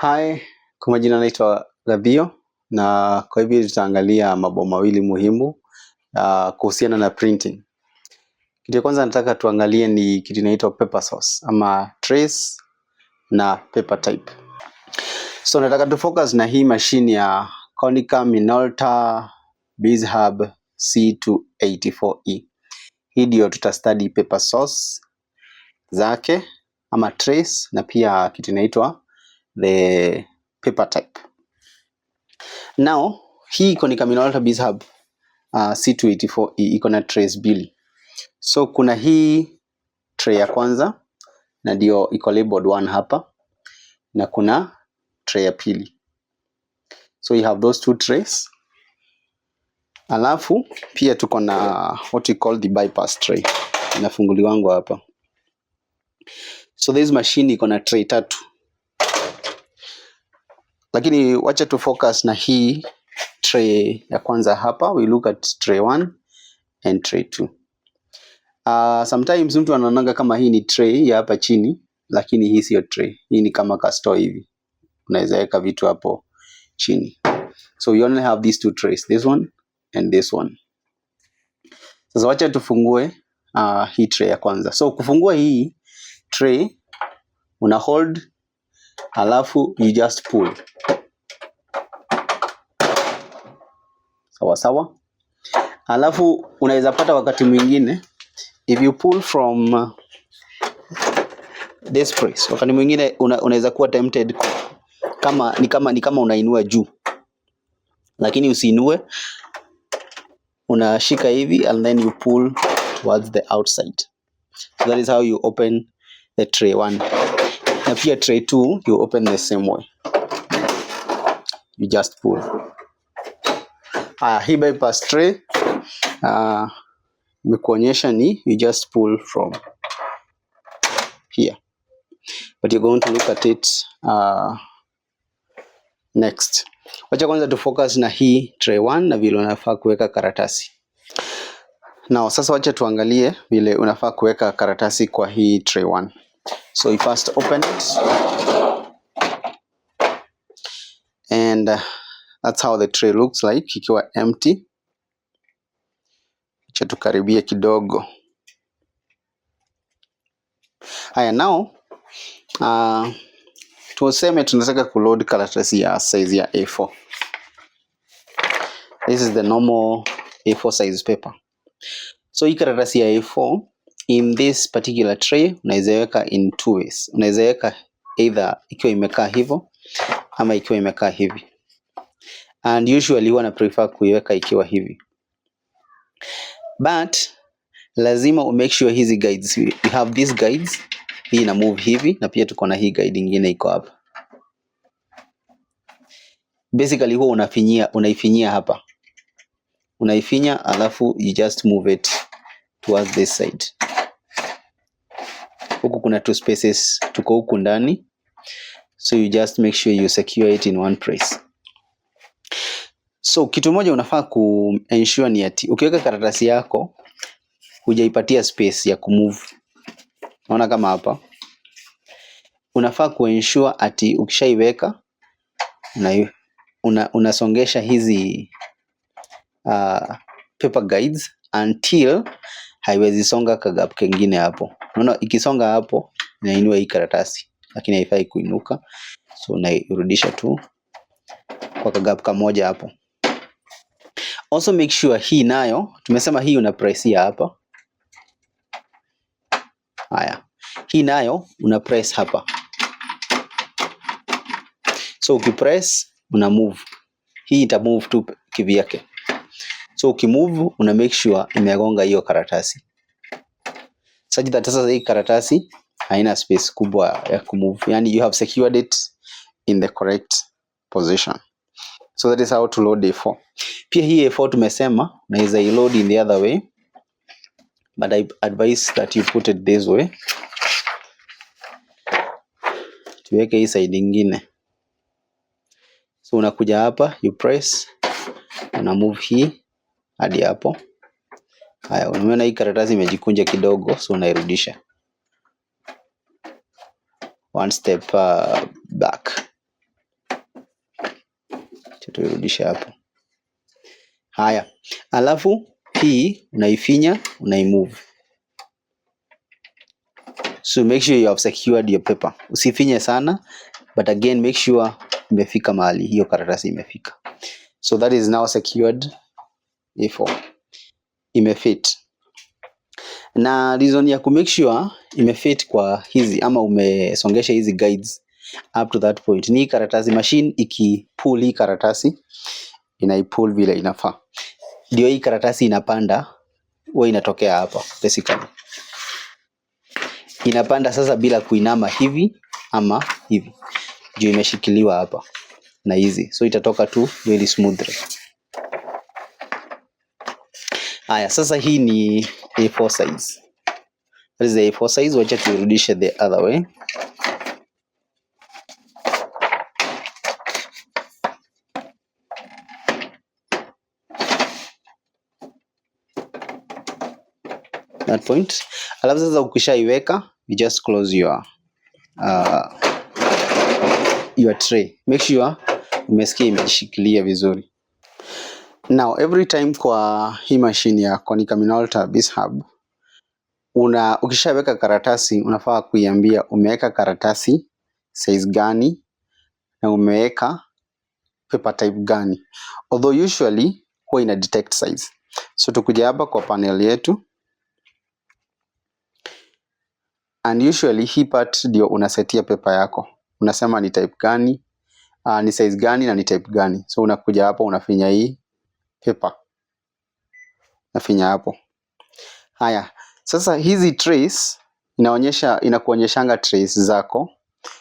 Hi, kwa majina naitwa Rabio na kwa hivi tutaangalia mambo mawili muhimu kuhusiana na printing. Kitu ya kwanza nataka tuangalie ni kitu inaitwa paper source ama trace na paper type. So nataka tu focus na hii machine ya Konica Minolta BizHub C284E. Hii ndio tutastudy paper source zake ama trace na pia kitu inaitwa the paper type. Now, hii Konica Minolta BizHub C284E iko na trace mbili. So kuna hii tray ya kwanza na ndio iko labeled 1 hapa na kuna tray ya pili. So you have those two trays. Alafu pia tuko na what we call the bypass tray. Inafunguliwangwa hapa. So this machine iko na tray tatu. Lakini wacha tu focus na hii tray ya kwanza hapa. We look at tray 1 and tray 2. Sometimes mtu anaonanga kama hii ni tray ya hapa chini, lakini hii sio tray. Hii ni kama ka store hivi. Unaweza weka vitu hapo chini. So we only have these two trays, this one and this one. Sasa wacha tufungue hii tray ya kwanza. So kufungua hii tray una hold alafu you just pull. Sawa sawa. Alafu unaweza pata wakati mwingine if you pull from this place, wakati mwingine unaweza kuwa tempted ni kama unainua juu, lakini usiinue, unashika hivi and then you pull towards the outside. So that is how you open the tray 1. Na pia tray 2 you open the same way, you just pull. Hii bypass tray nimekuonyesha ni you just pull from here, but you're going to look at it next. Wacha kwanza tu focus na hii tray 1 na vile unafaa kuweka karatasi. Now sasa wacha tuangalie vile unafaa kuweka karatasi kwa hii tray 1. So you first open it and that's how the tray looks like ikiwa empty. Acha tukaribie kidogo. Haya, now tuseme tunataka kuload karatasi ya size ya A4. This is the normal A4 size paper. So hii karatasi ya A4 in this particular tray unaweza weka in two ways. Unaweza weka either ikiwa imekaa hivyo ama ikiwa imekaa hivi. And usually huwa na prefer kuiweka ikiwa hivi. But lazima u make sure hizi guides, we have these guides, hii ina move hivi na pia tuko na hii guide nyingine iko hapa. Basically huwa unaifinyia hapa. Unaifinya alafu you just move it towards this side. Huku kuna two spaces, tuko huku ndani. So you just make sure you secure it in one place. So kitu moja unafaa ku ensure ni ati ukiweka karatasi yako hujaipatia space ya kumove. Unaona kama hapa. Unafaa ku ensure ati ukishaiweka unasongesha hizi paper guides until haiwezi songa kagap kengine hapo. Unaona ikisonga hapo inainua hii karatasi, lakini haifai kuinuka. So unairudisha tu kwa kagap kamoja hapo. Also make sure hii nayo tumesema hii una press hapa. Haya, hii nayo una press hapa. So ukipress una move. Hii ita move tu kivyake. So ukimove una make sure imegonga hiyo karatasi. Such that sasa hii karatasi haina space kubwa ya kumove. Yani you have secured it in the correct position. So that is how to load A4. Pia hii A4 tumesema unaweza iload in the other way, but I advise that you put it this way. Tuweke hii side nyingine. So unakuja hapa, you press, una move hii hadi hapo. Haya, unaona hii karatasi imejikunja kidogo, so unairudisha one step back. Acha tuirudishe hapo. Haya, alafu hii unaifinya, unaimove. So make sure you have secured your paper. Usifinye sana, but again make sure imefika mahali hiyo karatasi imefika. So that is now secured A4. Imefit. Na reason ya ku make sure imefit kwa hizi ama umesongesha hizi guides up to that point ni karatasi machine ikipull hii karatasi inaipull vile inafaa. Ndio hii karatasi inapanda, huwa inatokea hapa basically. Inapanda sasa bila kuinama hivi ama hivi. Juu imeshikiliwa hapa na hizi. So itatoka tu very smoothly. Haya, sasa hii ni A4 size. That is the A4 size. Wacha tuirudishe the other way. That point. Alafu sasa ukishaiweka, you just close your tray. Make sure umesikia imejishikilia vizuri. Now every time kwa hii machine ya Konica Minolta Bizhub, ukishaweka karatasi unafaa kuiambia umeweka karatasi size gani na umeweka paper type gani. Although usually huwa ina detect size. So tukuja hapa kwa panel yetu, and usually hii part ndio unasetia paper yako. Unasema ni type gani, ni size gani na ni type gani. So unakuja hapa unafinya hii paper. Nafinya hapo. Haya, sasa hizi trays inakuonyeshanga trays zako.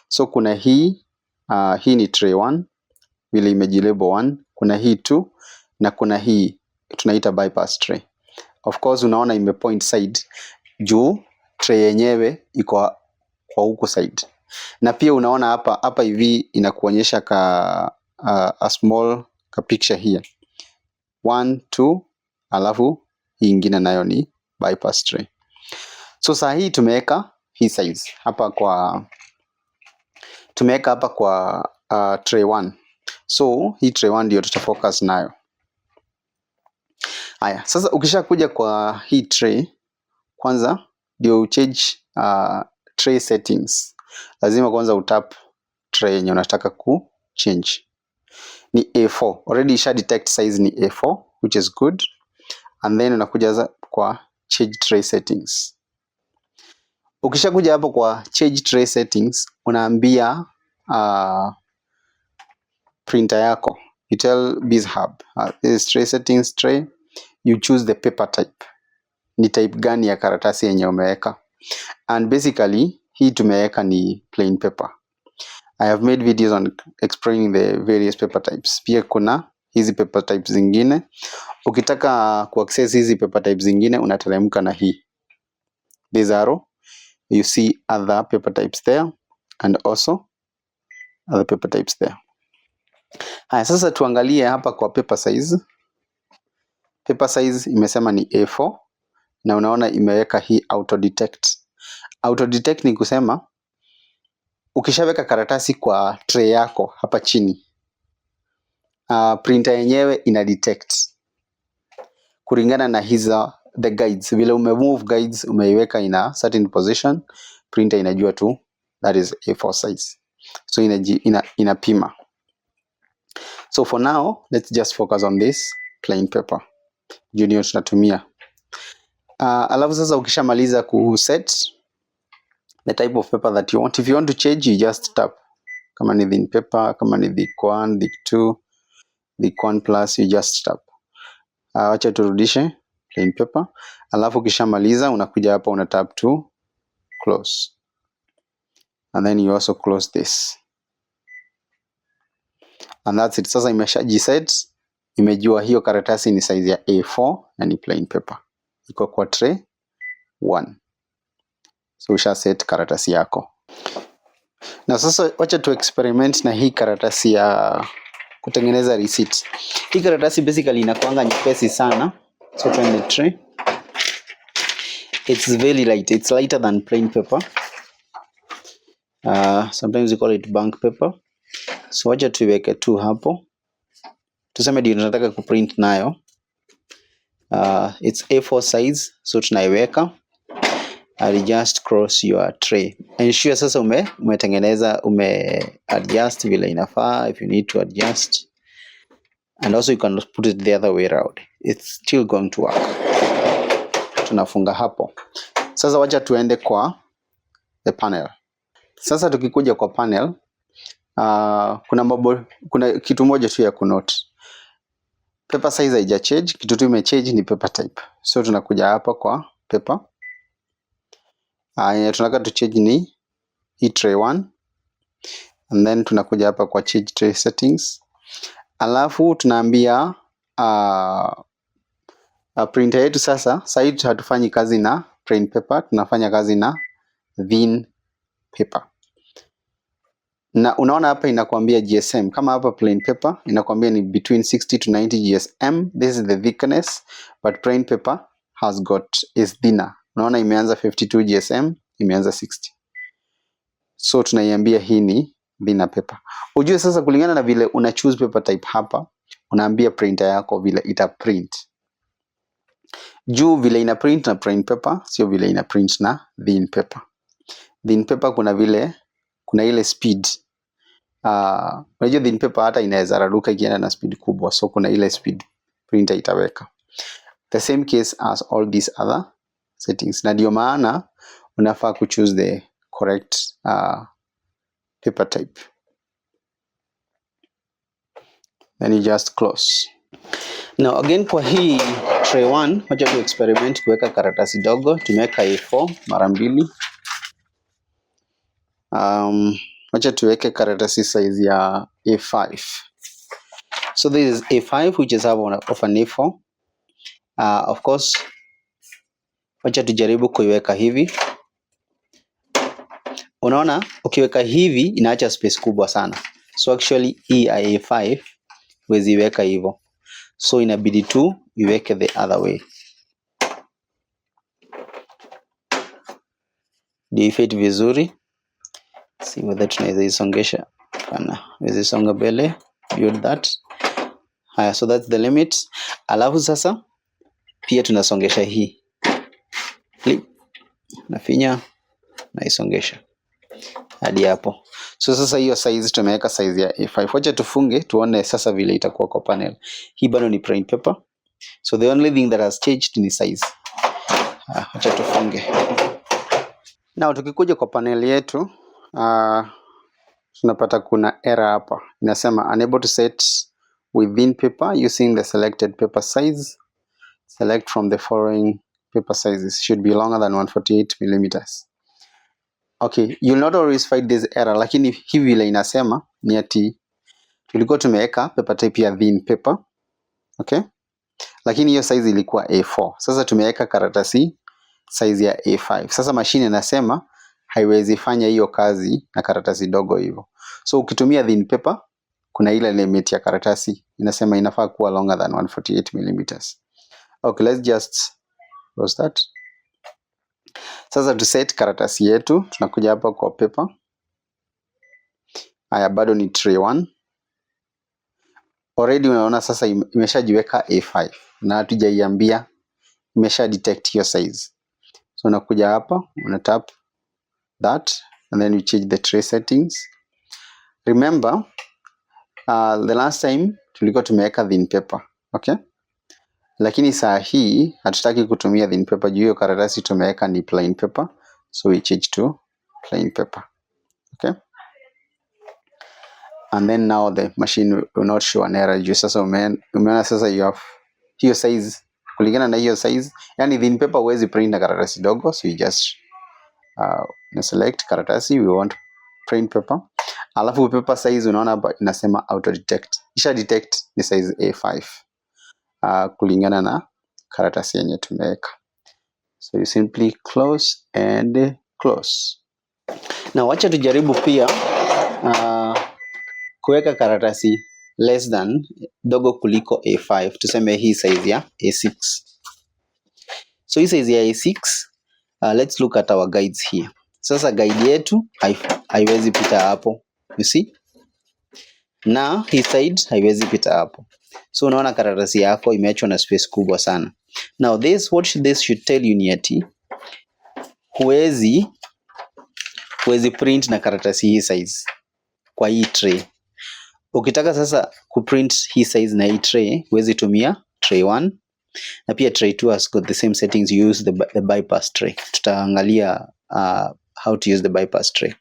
So kuna hii ni tray 1, vile imejilabel 1, kuna hii 2 na kuna hii tunaita bypass tray. Of course unaona ime point side juu tray yenyewe iko kwa huko side. Na pia unaona hapa hivi inakuonyesha a small ka picture here. 1, 2, alafu hii ingine nayo ni bypass tray. So saa hii tumeweka hii size hapa kwa, tumeweka hapa kwa tray 1. So hii tray 1 ndio tutafocus nayo. Haya, sasa ukishakuja kwa hii tray, kwanza ndio uchange tray settings. Lazima kwanza utap tray yenye unataka ku change. Ni A4. Already isha detect size ni A4, which is good. And then unakuja kwa change tray settings. Ukishakuja hapo kwa change tray settings, unaambia printer yako. You tell Bizhub, this is tray settings tray. You choose the paper type. Ni type gani ya karatasi yenye umeweka. And basically hii tumeweka ni plain paper. I have made videos on explaining the various paper types. Pia kuna hizi paper types zingine. Ukitaka kuaccess hizi paper types zingine unateremka na hii. This arrow, you see other paper types there and also other paper types there. Haya, sasa tuangalie hapa kwa paper size. Paper size imesema ni A4 na unaona imeweka hii auto detect. Auto detect ni kusema ukishaweka karatasi kwa tray yako hapa chini, printer yenyewe ina detect kulingana na hizo the guides. Vile ume move guides umeiweka in a certain position, printer inajua tu that is A4 size. So inapima. So for now let's just focus on this plain paper. Juu ndio tunatumia. Alafu sasa ukishamaliza ku set the type of paper that you want, if you want to change you just tap. Kama ni thin paper, kama ni thick 1, thick 2, thick 1 plus, you just tap. Acha turudishe plain paper. Alafu ukishamaliza unakuja hapa una tap to close. And then you also close this. And that's it. Sasa imeshajiset, imejua hiyo karatasi ni size ya A4 na ni plain paper. Iko kwa tray 1. So usha set karatasi yako. Na sasa wacha tu experiment na hii karatasi ya kutengeneza receipt. Hii karatasi basically inakuanga nyepesi sana. So open the tray. It's very light. It's lighter than plain paper. Sometimes we call it bank paper. So wacha tuiweke tu hapo. Tuseme ndio tunataka kuprint nayo. It's A4 size, so tunaiweka. I'll just cross your tray. Ensure sasa umetengeneza, ume adjust vile inafaa if you need to adjust. And also you can put it the other way round. It's still going to work. Tunafunga hapo. Sasa wacha tuende kwa the panel. Sasa tukikuja kwa panel, kuna kitu moja tu ya kunote. Paper size haija change, kitu tu imechange ni paper type. So tunakuja hapa kwa paper. Yenye tunataka tu change ni hii tray 1. And then tunakuja hapa kwa change tray settings. Alafu tunaambia printer yetu sasa, sasa hivi hatufanyi kazi na plain paper, tunafanya kazi na thin paper. Na unaona hapa inakwambia GSM. Kama hapa plain paper inakwambia ni between 60 to 90 GSM. This is the thickness, but plain paper has got is thinner. Unaona imeanza 52 GSM, imeanza 60. So tunaiambia hii ni thinner paper. Ujue sasa kulingana na vile una choose paper type hapa, unaambia printer yako vile ita print. Juu vile ina print na plain paper, sio vile ina print na thin paper. Thin paper kuna vile, kuna ile speed. Unajua thin paper hata inaweza raruka ikienda na speed kubwa, so kuna ile speed printer itaweka. The same case as all these other settings. Na ndio maana unafaa kuchoose the correct paper type. Then you just close. Now again kwa hii tray 1, wacha tu experiment kuweka karatasi dogo. Tumeweka A4 mara mbili. Wacha tuweke karatasi size ya A5. So this is A5 which is half of an A4. Of course, wacha tujaribu kuiweka hivi. Unaona ukiweka hivi inaacha space kubwa sana. So actually hii A5 huwezi iweka hivyo. So inabidi tu iweke the other way. Ndio ifit vizuri. See whether tunaweza isongesha. Hapana, huwezi isonga mbele. Build that. Haya, so that's the limit. Alafu sasa pia tunasongesha hii. Click. Nafinya, naisongesha hadi hapo. So sasa hiyo size tumeweka size ya A5. Wacha tufunge tuone sasa vile itakuwa kwa panel. Hii bado ni plain paper. So the only thing that has changed ni size. Wacha tufunge. Now tukikuja kwa panel yetu, tunapata kuna error hapa. Inasema unable to set within paper using the selected paper size. Select from the following paper sizes. Should be longer than 148 millimeters. Okay, you'll not always find this error, lakini hivi vile inasema ni ati tulikuwa tumeweka paper type ya thin paper. Okay? Lakini hiyo size ilikuwa A4. Sasa tumeweka karatasi size ya A5. Sasa mashine inasema haiwezi fanya hiyo kazi na karatasi dogo hivyo. So ukitumia thin paper kuna ile limit ya karatasi inasema inafaa kuwa longer than 148 millimeters. Okay, let's just close that. Sasa tu set karatasi yetu, tunakuja hapa kwa paper. Haya, bado ni tray 1. Already unaona sasa imeshajiweka A5 na hatujaiambia, imesha detect hiyo size. So unakuja hapa, una tap that and then you change the tray settings. Remember, the last time tulikuwa tumeweka thin paper, okay? Lakini saa hii hatutaki kutumia thin paper juu hiyo karatasi tumeweka ni plain paper, so we change to plain paper, okay? And then now the machine will not show an error juu sasa umeona sasa you have hiyo size kulingana na hiyo size, yani thin paper huwezi print na karatasi dogo, so you just na select karatasi, we want print paper. Alafu paper size unaona hapa inasema auto detect, isha detect ni size A5 kulingana na karatasi yenye tumeweka. So you simply close and close. Na wacha tujaribu pia kuweka karatasi less than dogo kuliko A5, tuseme hii size ya A6. So hii size ya A6, let's look at our guides here. Sasa guide yetu haiwezi pita hapo, you see? Na hii side haiwezi pita hapo. So unaona karatasi yako imeachwa na space kubwa sana. Now this, what this should tell you ni ati huwezi print na karatasi hii size kwa hii tray. Ukitaka sasa kuprint hii size na hii tray, huwezi tumia tray 1, na pia tray 2 has got the same settings. You use the bypass tray. Tutaangalia how to use the bypass tray.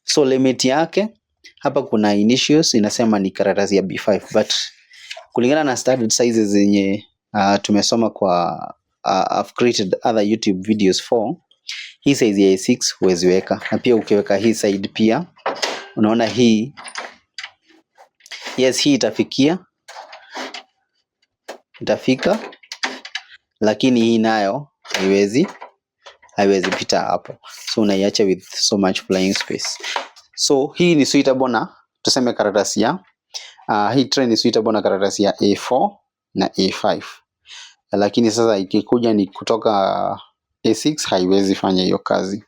So limit yake hapa kuna initials inasema ni karatasi ya B5, but kulingana na standard sizes zenye tumesoma kwa I've created other YouTube videos for hii size ya A6 huwezi weka, na pia ukiweka hii side pia unaona hii, yes, hii itafika, lakini hii nayo haiwezi pita hapo, so unaiacha with so much flying space. So hii ni suitable na tuseme karatasi ya hii tray ni suitable na karatasi ya A4 na A5, lakini sasa ikikuja ni kutoka A6 haiwezi fanya hiyo kazi.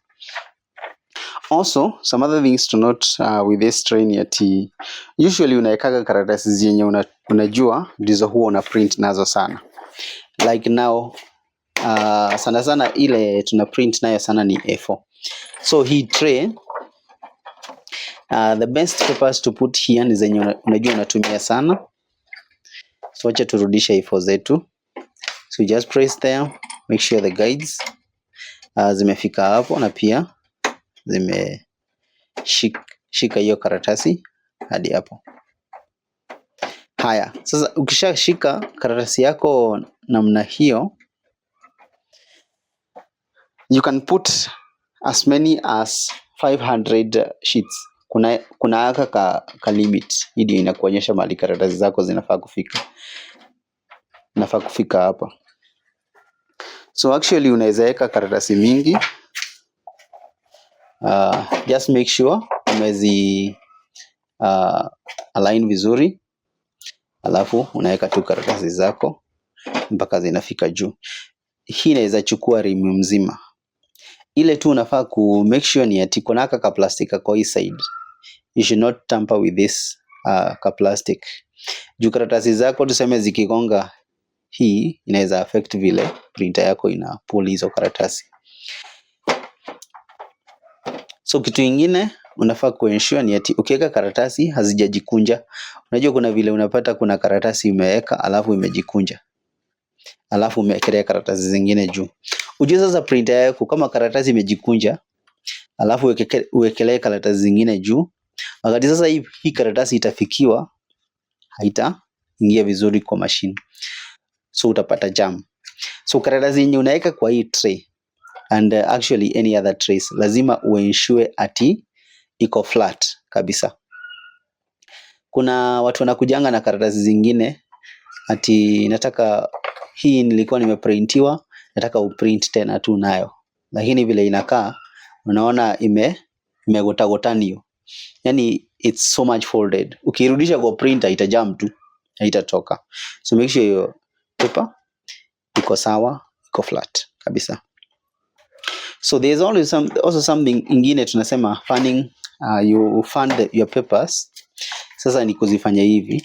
Also, some other things to note with this tray ni ati usually unaekaga karatasi zenye unajua ndizo huwa una print nazo sana. Like now, sana sana ile tuna print nayo sana ni A4. So hii tray, the best papers to put here ni zenye unajua unatumia sana. So wacha turudishe A4 zetu. So just press there, make sure the guides zimefika hapo na pia zimeshika hiyo karatasi hadi hapo. Haya, sasa ukishashika karatasi yako namna hiyo, you can put as many as 500 sheets. Kuna haka ka limit, hii ndio inakuonyesha mahali karatasi zako zinafaa kufika. Inafaa kufika hapa. So actually unaweza weka karatasi mingi. Just make sure umezi align vizuri, alafu unaweka tu karatasi zako mpaka zinafika juu. Hii inaweza chukua ream mzima. Ile tu unafaa ku make sure ni ati kuna haka ka plastic kwa hii side. You should not tamper with this ka plastic. Juu karatasi zako tuseme zikigonga hii inaweza affect vile printer yako ina pull hizo karatasi. So kitu ingine unafaa kuensure ni ati ukiweka karatasi hazijajikunja. Unajua kuna vile unapata kuna karatasi umeweka alafu imejikunja, alafu umewekelea karatasi zingine juu. Ujue sasa printer yako kama karatasi imejikunja alafu uwekelee karatasi zingine juu, wakati sasa hii karatasi itafikiwa haitaingia vizuri kwa machine, so utapata jam. So karatasi yenye unaweka kwa hii tray and actually any other trays lazima uensure ati iko flat kabisa. Kuna watu wanakujanga na karatasi zingine ati nataka hii nilikuwa nimeprintiwa, nataka uprint tena tu nayo, lakini vile inakaa unaona imegotagotanio, yani it's so much folded. Ukirudisha kwa printer itajam tu, haitatoka. So make sure your paper iko sawa, iko flat kabisa. So there's always also something ingine tunasema fanning. You fan your papers. Sasa ni kuzifanya hivi,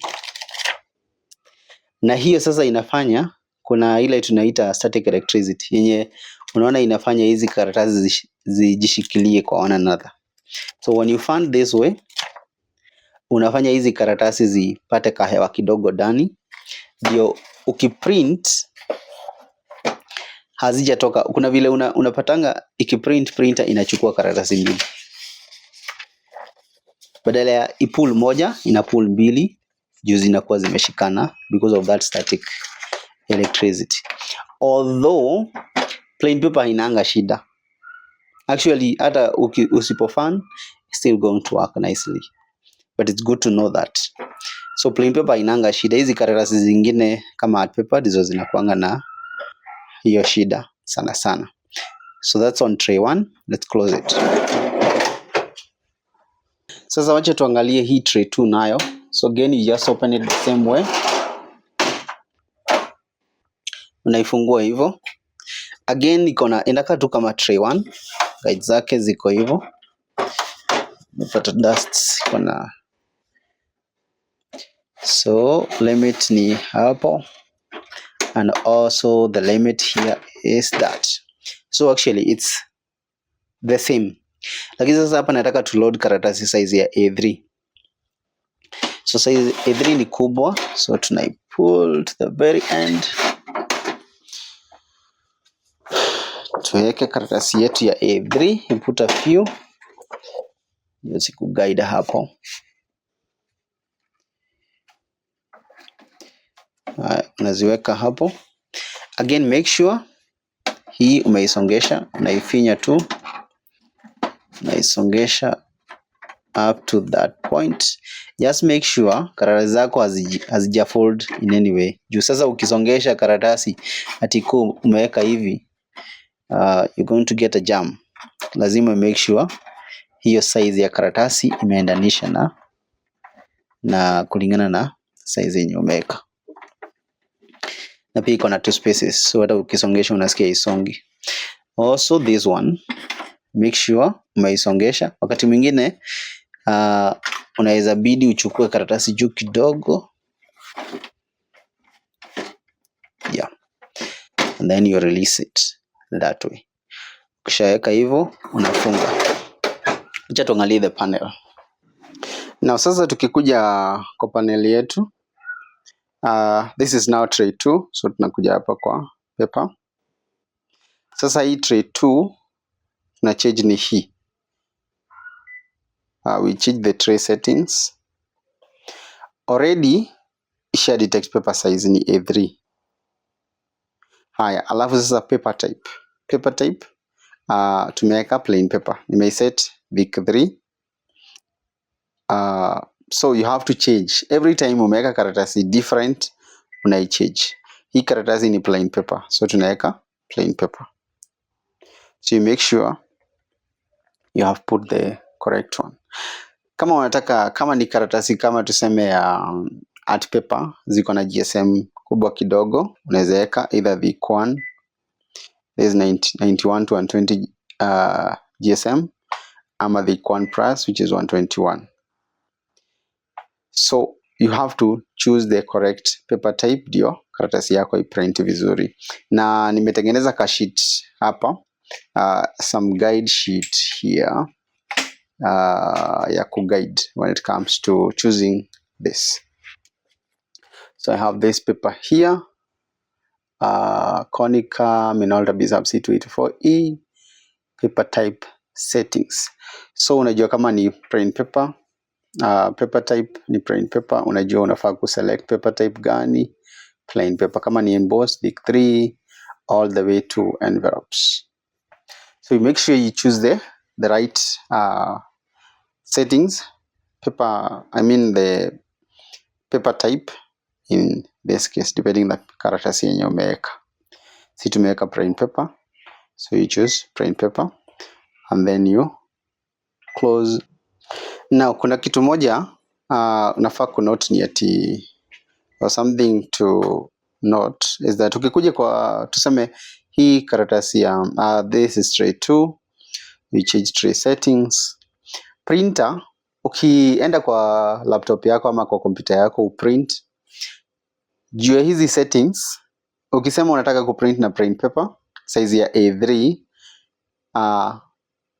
na hiyo sasa inafanya kuna ile tunaita static electricity yenye unaona inafanya hizi karatasi zijishikilie kwa one another. So when you fan this way, unafanya hizi karatasi zipate kahewa kidogo ndani, ndio ukiprint hazijatoka. Kuna vile unapatanga ikiprint, printer inachukua karatasi mbili, badala ya ipull moja ina pull mbili, juu zinakuwa zimeshikana because of that static electricity. Although plain paper hainanga shida actually, hata usipofan still going to work nicely, but it's good to know that. So plain paper hainanga shida. Hizi karatasi zingine kama art paper ndizo zinakuanga na hiyo shida sana sana. So that's on tray 1. Let's close it. Sasa wacha tuangalie hii tray 2 nayo. So again you just open it the same way. Unaifungua hivyo. Again iko na, inakaa tu kama tray 1. Guides zake ziko hivyo. Nimepata dust iko na. So limit ni hapo, and also the limit here is that. So actually it's the same, lakini sasa hapa nataka to load karatasi size ya A3. So size A3 ni kubwa, so tunai pull to the very end, tuweke karatasi yetu ya A3, put a few ndio guide hapo. Unaziweka hapo. Again, make sure hii umeisongesha, unaifinya tu, unaisongesha up to that point. Just make sure karatasi zako hazija fold in any way. Juu sasa ukisongesha karatasi ati umeweka hivi, you're going to get a jam. Lazima make sure hiyo size ya karatasi imeendanisha na kulingana na size yenye umeweka. Na pia iko na two spaces, so hata ukisongesha unasikia isongi. Also this one, make sure umeisongesha. Wakati mwingine unaweza bidi uchukue karatasi juu kidogo, yeah, and then you release it that way. Ukishaweka hivyo unafunga. Acha tuangalie the panel. Na sasa tukikuja kwa panel yetu, this is now tray 2, so tunakuja hapa kwa paper. Sasa hii tray 2 tuna change ni hii. We change the tray settings. Already isha detect paper size ni A3. Haya, alafu sasa paper type. Paper type tumeweka plain paper. Nimeiset thick 3. So you have to change every time umeweka karatasi different, unaichange. Hii karatasi ni plain paper, so tunaweka plain paper. So you make sure you have put the correct one. Kama unataka, kama ni karatasi kama tuseme ya art paper ziko na GSM kubwa kidogo, unaweza weka either thick 1, this is 91 to 120 GSM, ama thick 1 plus which is 121. So you have to choose the correct paper type ndio karatasi yako iprint vizuri. Na nimetengeneza ka sheet hapa, some guide sheet here, ya kuguide when it comes to choosing this. So I have this paper here, Konica Minolta Bizhub C284E paper type settings. So unajua kama ni plain paper, paper type ni plain paper, unajua unafaa kuselect paper type gani, plain paper. Kama ni embossed, thick 3 all the way to envelopes. So you make sure you choose the right settings, paper, I mean the paper type in this case, depending the karatasi yenye umeweka. Si tumeweka plain paper, so you choose plain paper and then you close. Now kuna kitu moja unafaa kunote ni ati, or something to note is that ukikuja kwa tuseme hii karatasi ya this is tray 2, we change tray settings. Printer, ukienda kwa laptop yako ama kwa kompyuta yako uprint, juu ya hizi settings, ukisema unataka kuprint na plain paper size ya A3,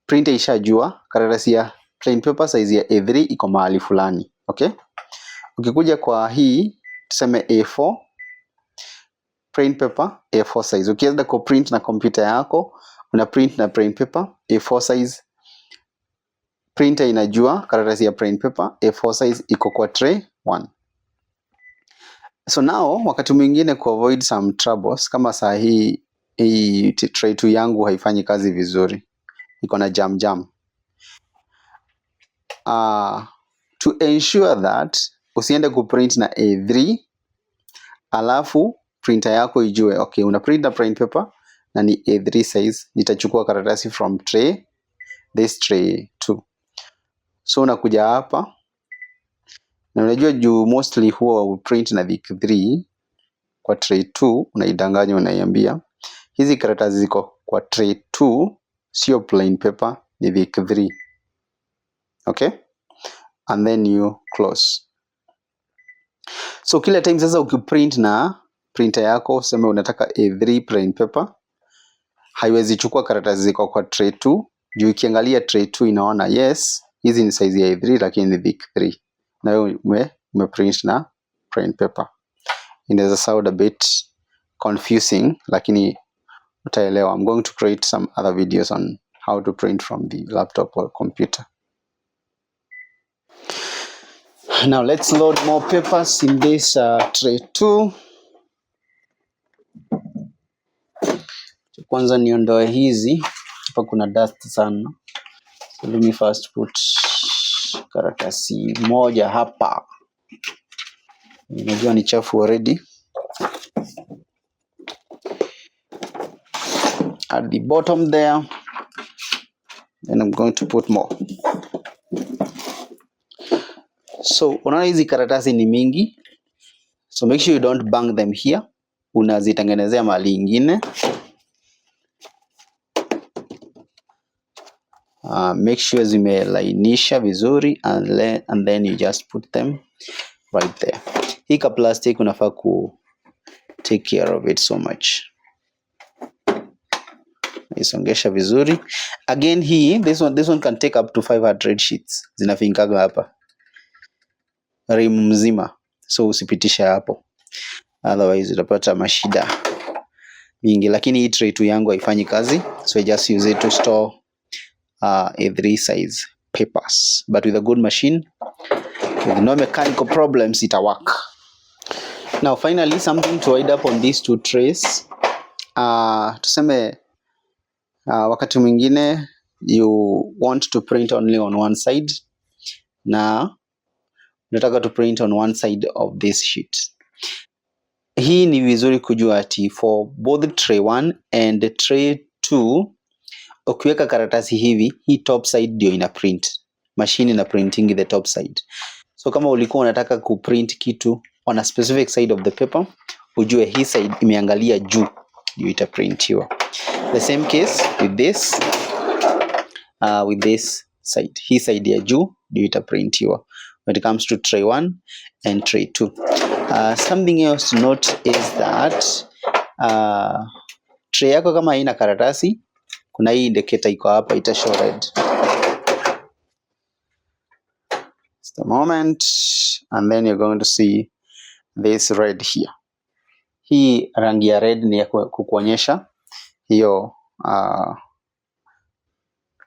printer ishajua karatasi ya plain paper size ya A3 iko mahali fulani. Okay? Ukikuja kwa hii tuseme A4 plain paper A4 size, ukienda ku print na kompyuta yako una print na plain paper A4 size, printer inajua karatasi ya plain paper A4 size iko kwa tray 1. So now wakati mwingine ku avoid some troubles, kama saa hii hii tray 2 yangu haifanyi kazi vizuri, iko na jam jam. To ensure that usiende kuprint na A3 alafu printer yako ijue okay, una print na plain paper na ni A3 size, nitachukua karatasi from tray, this tray 2. So unakuja hapa na unajua juu mostly huwa print na thick 3 kwa tray 2, unaidanganya unaiambia hizi karatasi ziko kwa tray 2, sio plain paper, ni thick 3. Okay, and then you close. So kila time sasa ukiprint na printer yako, useme unataka A3 plain paper, haiwezi chukua karatasi ziko kwa tray 2. Juu ikiangalia tray 2 inaona yes, hizi ni size ya A3 lakini ni thick 3. Na wewe umeprint na plain paper. Inaweza sound a bit confusing, lakini utaelewa. I'm going to create some other videos on how to print from the laptop or computer. Now let's load more papers in this tray 2. Kwanza niondoe hizi, hapa kuna dust sana. So let me first put karatasi moja hapa. Unajua ni chafu already. At the bottom there, and I'm going to put more. So unaona hizi karatasi ni mingi, so make sure you don't bang them here. Unazitengenezea mahali ingine. Make sure zimelainisha vizuri and then you just put them right there. Hii ka plastic unafaa ku take care of it so much. Isongesha vizuri. Again hii, this one can take up to 500 sheets. Zinafinkaga hapa rim mzima, so usipitishe hapo, otherwise utapata mashida mingi. Lakini hii tray 2 yangu haifanyi kazi, so I just use it to store A3 size papers, but with a good machine with no mechanical problems ita work. Now finally, something to wind up on these two trays. Tuseme wakati mwingine you want to print only on one side, na unataka to print on one side of this sheet. Hii ni vizuri kujua ati for both tray 1 and tray 2, ukiweka karatasi hivi, hii top side ndio ina print. Machine ina printing the top side. So kama ulikuwa unataka kuprint kitu on a specific side of the paper, ujue hii side imeangalia juu ndio itaprintiwa. The same case with this side. Hii side ya juu ndio itaprintiwa when it comes to tray 1 and tray 2. Something else to note is that tray yako kama haina karatasi, kuna hii indicator iko hapa, ita show red. Just a moment, and then you're going to see this red here. Hii rangi ya red ni ya kukuonyesha hiyo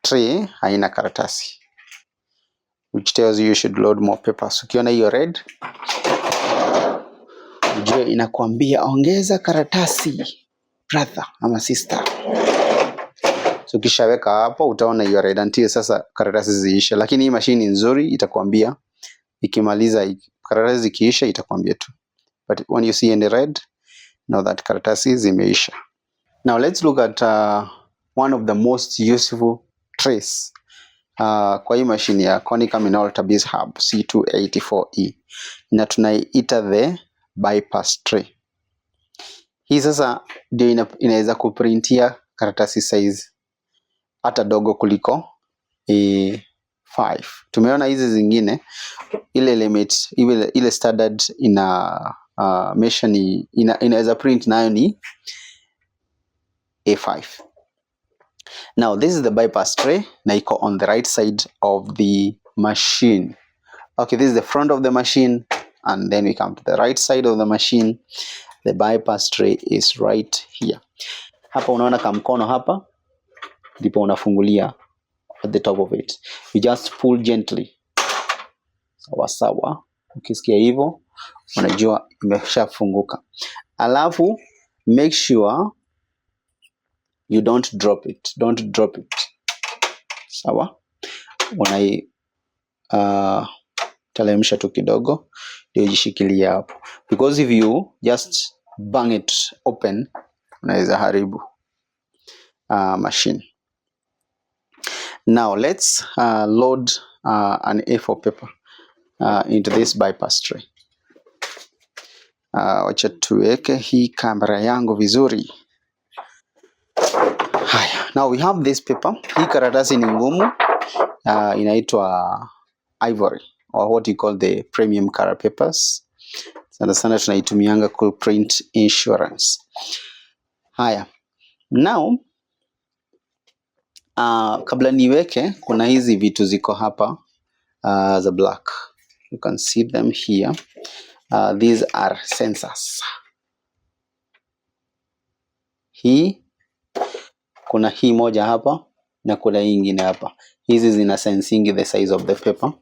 tray haina karatasi, which tells you you should load more papers. Ukiona hiyo red, ujue inakuambia ongeza karatasi brother ama sister. So ukishaweka hapo utaona hiyo red until sasa karatasi ziishe. Lakini hii machine ni nzuri, itakwambia ikimaliza, karatasi zikiisha itakwambia tu. But when you see any red, know that karatasi zimeisha. Now let's look at one of the most useful trays kwa hii machine ya Konica Minolta Bizhub C284E, na tunaiita the bypass tray. Hii sasa ndio inaweza kuprintia karatasi size hata dogo kuliko A5. Tumeona hizi zingine ile limit, ile standard ina measure ni, inaweza print nayo ni A5. Now this is the bypass tray na iko on the right side of the machine. Okay, this is the front of the machine, and then we come to the right side of the machine. The bypass tray is right here. Hapa unaona kamkono hapa ndipo unafungulia at the top of it. You just pull gently. Sawa sawa. Ukisikia hivyo unajua imeshafunguka. Alafu make sure you don't drop it. Don't drop it. Sawa? Unai teremsha tu kidogo ndio ijishikilie hapo. Because if you just bang it open unaweza haribu machine. Now let's load an A4 paper into this bypass tray. Wacha tuweke hii kamera yangu vizuri. Haya, now we have this paper. Hii karatasi ni ngumu. Inaitwa ivory or what you call the premium color papers. It's Sana sana tunaitumianga ku print insurance. Haya, now kabla niweke, kuna hizi vitu ziko hapa za black. You can see them here. These are sensors. Hii kuna hii moja hapa na kuna hii ingine hapa. Hizi zina sensing the size of the paper.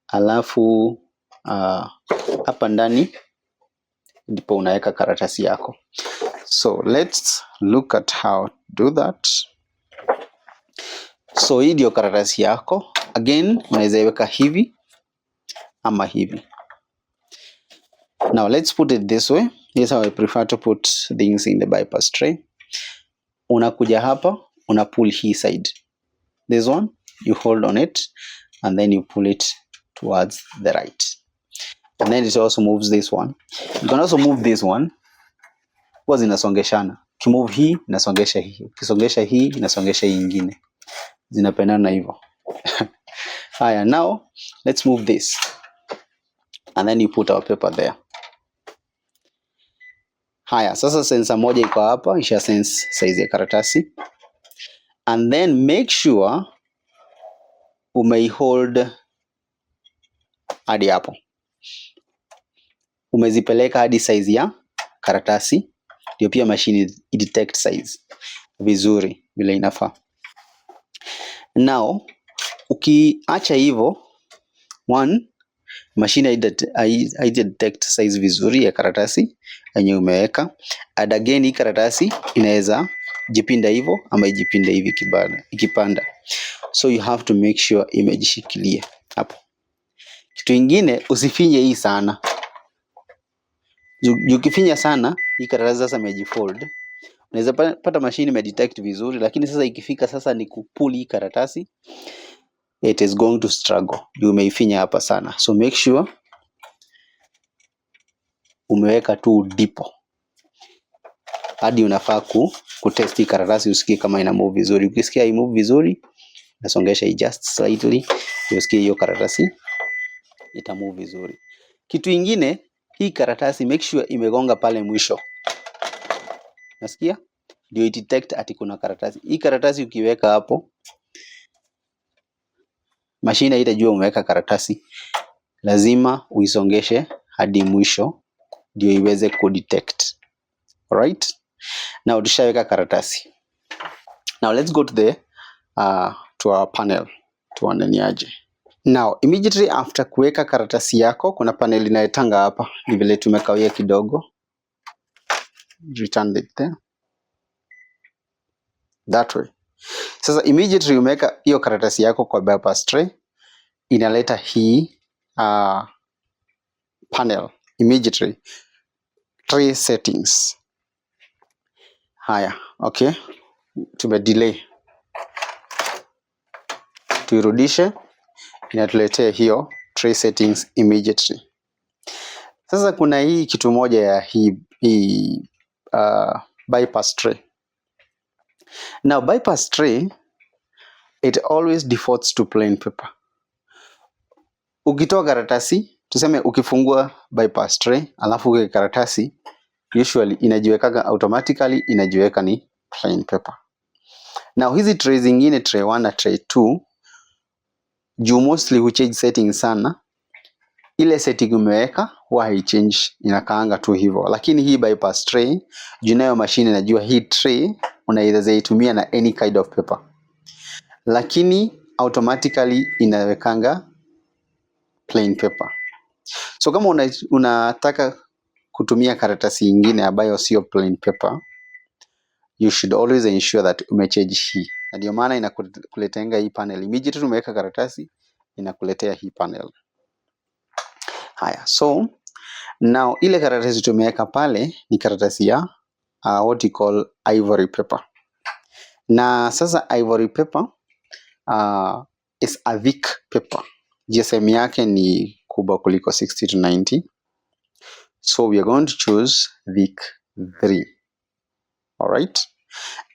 Alafu hapa ndani ndipo unaweka karatasi yako. So let's look at how to do that. So hii ndio karatasi yako. Again, unaweza iweka hivi ama hivi. Now let's put it this way. This is how I prefer to put things in the bypass tray. Unakuja hapa, una pull hii side. This one, you hold on it and then you pull it towards the right. And then it also moves this one. You can also move this one. Huwa zinasongeshana. Ukimove hii, inasongesha hii. Ukisongesha hii, inasongesha hii ingine. Zinapendana hivyo. Haya, now let's move this. And then you put our paper there. Haya, sasa sensor moja iko hapa, isha sense size ya karatasi. And then make sure umeihold hadi hapo. Umezipeleka hadi size ya karatasi, ndio pia machine detect size vizuri vile inafaa. Now ukiacha hivyo, one, machine haija detect size vizuri ya karatasi yenye umeweka. And again hii karatasi inaweza jipinda hivyo ama ijipinde hivi ikipanda. So you have to make sure imejishikilia hapo. Kitu ingine, usifinye hii sana. Juu ukifinya sana hii karatasi sasa imejifold. Unaweza pata machine imedetect vizuri, lakini sasa ikifika sasa ni kupull hii karatasi, it is going to struggle. Juu umeifinya hapa sana. So make sure umeweka tu ndipo hadi unafaa kutest hii karatasi usikie kama ina move vizuri. Ukisikia i move vizuri, nasongesha i just slightly ndio usikie hiyo karatasi ita move vizuri. Kitu ingine, hii karatasi make sure imegonga pale mwisho. Nasikia? Ndio i detect ati kuna karatasi. Hii karatasi ukiweka hapo, mashine haitajua umeweka karatasi. Lazima uisongeshe hadi mwisho ndio iweze kudetect. Alright? Now tushaweka karatasi. Now let's go to our panel. Tuone ni aje. Now immediately after kuweka karatasi yako, kuna panel inayetanga hapa. Ni vile tumekawia kidogo. Return it there. That way. Sasa immediately umeweka hiyo karatasi yako kwa bypass tray, inaleta hii panel immediately. Tray settings. Haya, okay. Tume delay. Tuirudishe, inatuletea hiyo tray settings immediately. Sasa kuna hii kitu moja ya hii bypass tray. Now bypass tray, it always defaults to plain paper. Ukitoa karatasi, tuseme ukifungua bypass tray, alafu uweke karatasi, usually inajiwekaga automatically, inajiweka ni plain paper. Now hizi tray zingine, tray 1 na tray 2, juu mostly huchange settings sana, ile setting umeweka huwa haichange, inakaanga tu hivyo. Lakini hii bypass tray, juu nayo machine inajua hii tray unaweza itumia na any kind of paper, lakini automatically inawekanga plain paper. So kama unataka kutumia karatasi ingine ambayo sio plain paper, you should always ensure that umechange hii, na ndio maana inakuletenga hii panel. Immediately umeweka karatasi, inakuletea hii panel. Haya, so now ile karatasi tumeweka pale ni karatasi ya what you call ivory paper. Na sasa ivory paper is a thick paper. GSM yake ni kubwa kuliko 60 to 90. So we are going to choose thick 3. Alright.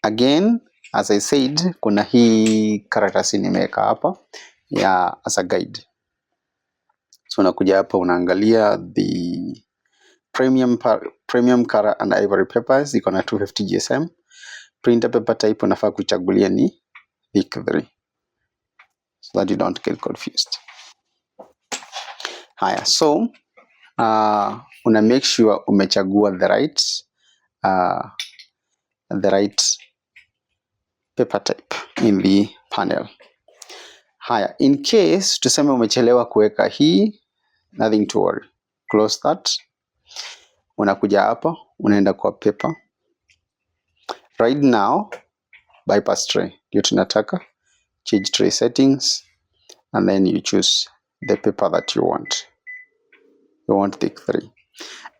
Again, as I said, kuna hii karatasi nimeweka hapa ya as a guide. So unakuja hapa unaangalia the Premium color and ivory papers iko na 250 GSM. Printer paper type unafaa kuchagulia ni thick 3 so that you don't get confused. Haya, so una make sure umechagua the right paper type in the panel. Haya, in case tuseme umechelewa kuweka hii, nothing to worry. Close that. Unakuja hapa, unaenda kwa paper. Right now, bypass tray ndio tunataka. Change tray settings and then you choose the paper that you want. You want thick 3.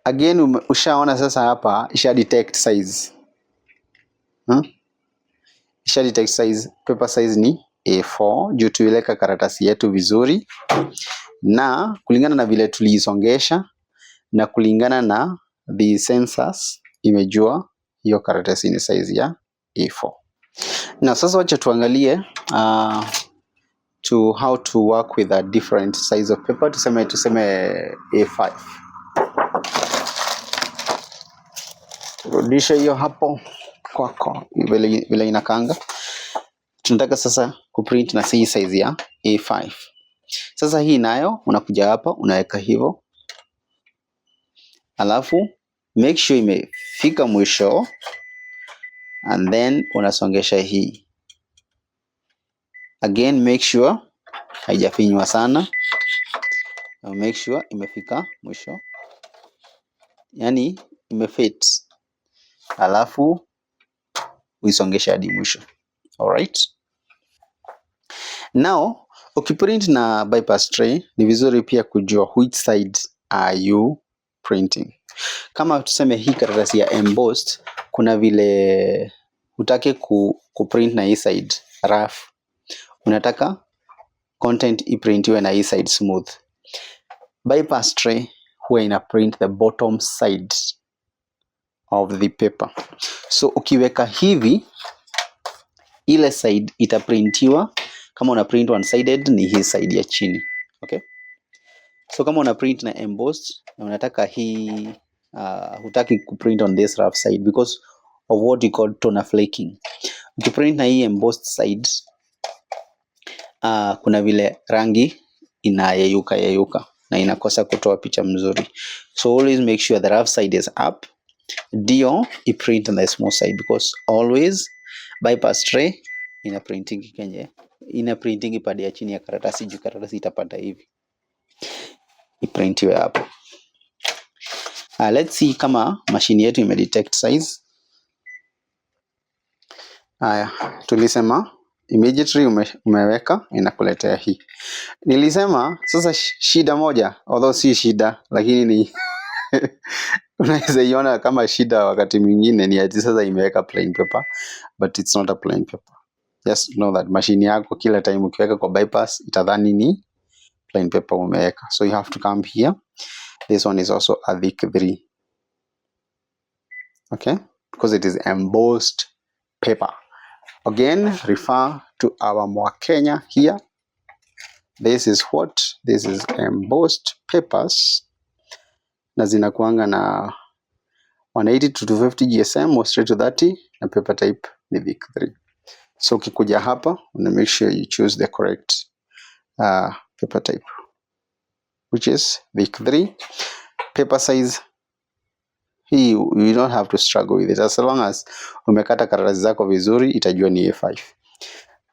Again, ushaona sasa hapa isha detect size. Isha detect size, paper size ni A4 juu tuliweka karatasi yetu vizuri, na kulingana na vile tuliisongesha na kulingana na the sensors imejua hiyo karatasi ni size ya A4. Na sasa wacha tuangalie to how to work with a different size of paper. Tuseme A5. Turudishe hiyo hapo kwako vile inakaanga. Tunataka sasa kuprint na hii size ya A5. Sasa hii nayo unakuja hapa unaweka hivyo, alafu make sure imefika mwisho and then unasongesha hii. Again make sure haijafinywa sana, na make sure imefika mwisho, yani imefit, alafu uisongeshe hadi mwisho. Alright. Now ukiprint na bypass tray ni vizuri pia kujua which side are you printing. Kama tuseme hii karatasi ya embossed, kuna vile hutaki kuprint na hii side rough, unataka content iprintiwe na hii side smooth. Bypass tray huwa ina print the bottom side of the paper. So ukiweka hivi, ile side itaprintiwa. Kama una print one sided ni hii side ya chini. Okay? So kama una print na embossed na unataka hii hutaki kuprint on this rough side because of what you call toner flaking. Ukiprint na hii embossed side kuna vile rangi inayeyuka yeyuka na inakosa kutoa picha mzuri. So always make sure the rough side is up ndio iprint on the small side, because always bypass tray ina printing kenye ina printing pande ya chini ya karatasi, juu karatasi itapata hivi iprintiwe hapo. Let's see kama mashini yetu ime detect size. Haya, tulisema immediately umeweka inakuletea hii. Nilisema sasa shida moja, although si shida lakini ni unaweza iona kama shida wakati mwingine, ni ati sasa imeweka plain paper, but it's not a plain paper. Just know that mashini yako kila time ukiweka kwa bypass itadhani ni plain paper umeweka. So you have to come here. This one is also a thick 3. Okay, because it is embossed paper. Again, refer to our Mwakenya here. This is what? This is embossed papers. Na zinakuanga na 180 to 250 GSM or straight to 30, na paper type ni thick 3. So ukikuja hapa, una make sure you choose the correct paper type, which is thick 3. Paper size hii you don't have to struggle with it, as long as umekata karatasi zako vizuri itajua ni A5.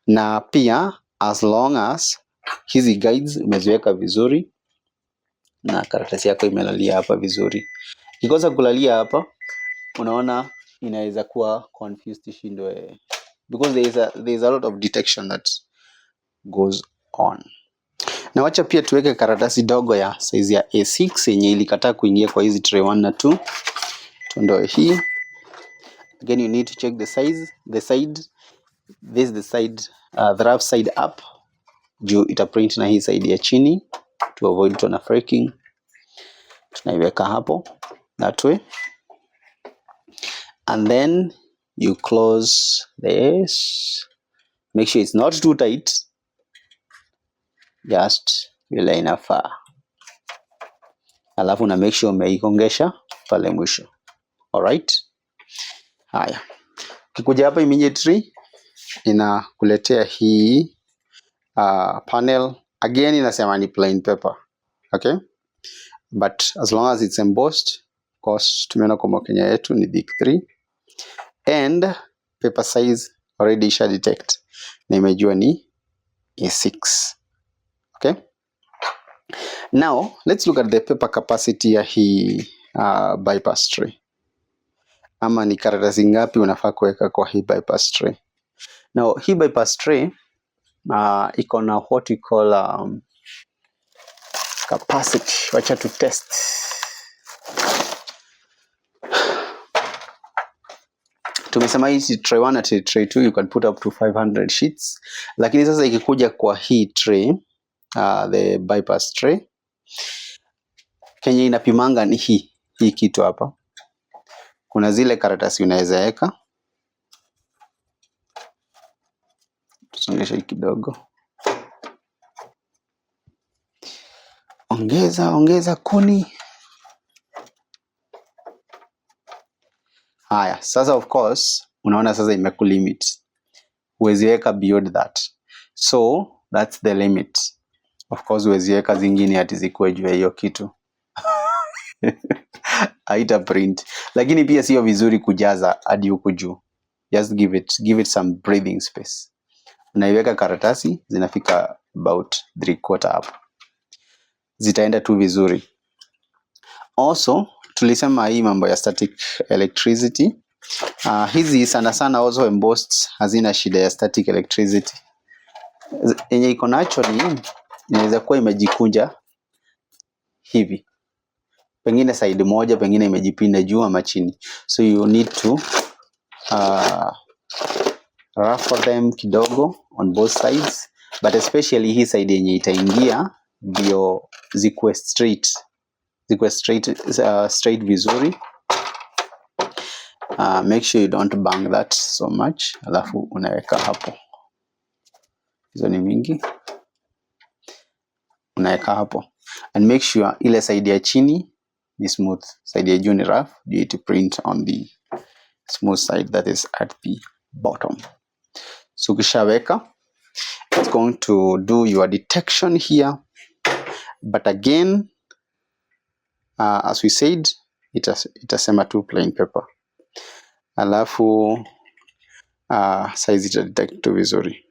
Na pia as long as hizi guides umeziweka vizuri na karatasi yako imelalia hapa vizuri. Ikikosa kulalia hapa, unaona inaweza kuwa confused ishindwe, because there is a lot of detection that goes on. Na wacha pia tuweke karatasi dogo ya size ya A6 yenye ilikataa kuingia kwa hizi tray 1 na 2. Tuondoe hii. Again, you need to check the size, the side. This is the side, the rough side up. Juu ita print na hii side ya chini to avoid toner flaking. Tunaiweka hapo that way. And then you close this. Make sure it's not too tight. Just vile inafaa. Alafu na make sure umeigongesha pale mwisho. Alright, haya, ukikuja hapa immediately inakuletea hii panel. Again inasema ni plain paper. Okay, but as long as it's embossed, of course tumeona kwamba Kenya yetu ni thick 3 and paper size already isha detect na imejua ni A6. Okay, now let's look at the paper capacity ya hii bypass tray, ama ni karatasi ngapi unafaa kuweka kwa hii bypass tray. Now hii bypass tray iko na what we call capacity. Wacha tu test. Tumesema hii tray 1 na tray 2 you can put up to 500 sheets, lakini sasa ikikuja kwa hii tray, the bypass tray kenye inapimanga ni hii kitu hapa. Kuna zile karatasi unaweza weka, tusongeshe kidogo, ongeza ongeza kuni. Haya, sasa of course unaona sasa imekulimit, huwezi weka beyond that, so that's the limit. Of course huwezi weka zingine ati zikuwe juu ya hiyo kitu haita print, lakini pia sio vizuri kujaza hadi huku juu. Just give it some breathing space. Unaiweka karatasi zinafika about 3/4 hapo, zitaenda tu vizuri. Also tulisema hii mambo ya static electricity. Hizi sana sana also embossed hazina shida ya static electricity. Yenye iko naturally inaweza kuwa imejikunja hivi, pengine side moja, pengine imejipinda juu ama chini, so you need to ruffle them kidogo on both sides, but especially hii side yenye itaingia ndio zikuwe straight, zikuwe straight vizuri. Make sure you don't bang that so much. Alafu unaweka hapo, hizo ni mingi, unaweka hapo and make sure ile side ya chini ni smooth, side ya juu ni rough, you need to print on the smooth side that is at the bottom. So ukishaweka, it's going to do your detection here, but again as we said, itasema tu plain paper, alafu size ita detect tu vizuri.